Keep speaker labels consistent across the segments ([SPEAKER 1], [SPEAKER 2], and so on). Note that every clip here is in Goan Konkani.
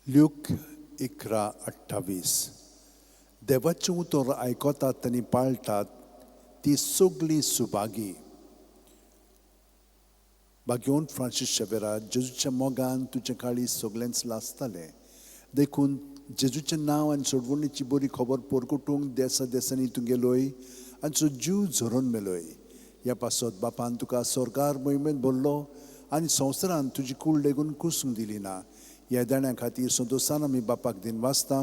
[SPEAKER 1] ल्यूक 11:28. देवाचें उतर आयकतात आनी पाळटात ती सगळीं सुभागी. भाग्यवंत फ्रांसीस शेवेरा, जेजूच्या मोगान तुजें काळीज सगळेंच लासतालें, देखून जेजूचें नांव आनी सोडवणीची बरी खबर पोरकुटूंक देसा देसांनी तूं गेलोय आनी सो जीव झरोवन मेलोय. ह्या पासत बापान तुका सरकार मोहिमेंत भरलो आनी संवसारान तुजी कूड लेगून कुसूंक दिली ना. ह्या देण्या खातीर संतोशान आमी बापाक दिन वाचता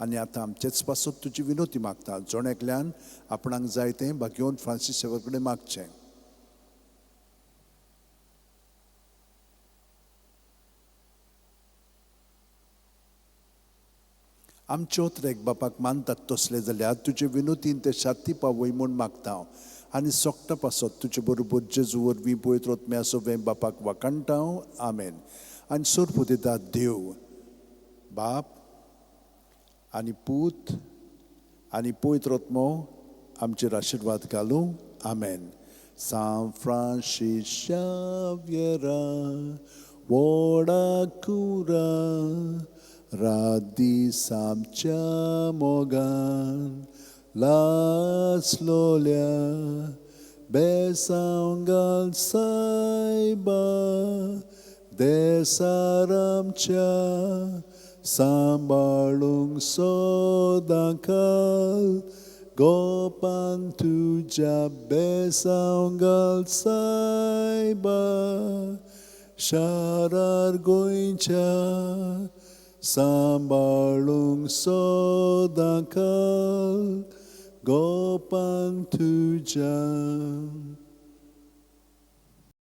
[SPEAKER 1] आनी आतां आमचेच पासत तुजी विनोती मागता. जण एकल्यान आपणाक जाय तें भाग्यवंत फ्रांसीस शेवर कडेन मागचें. आमच्यो त्रेक बापाक मानतात तसले जाल्यार तुजे विनोतीन ते शाती पावय म्हूण मागता आनी सोकटा पासत तुजे बरोबर जेजू वरवीं पवित्र आत्म्या सवें बापाक वाखाणटा. आमेन. आनी सोरपू दिता देव बाप आनी पूत आनी पवित्र आत्मो आमचेर आशिर्वाद घालूं. आमेन. सांत फ्रांसीस शाव्येरा व्हडा कुरा रात दीस आमच्या मोगान लासलोल्या बेसांव घाल सायबा देसार आमच्या सांबाळूंक सदां काल गोपान तुज्या बेसांव घाल सायबा शारार गोंयच्या सांबाळूंक सदां काल गोपान तुज्या.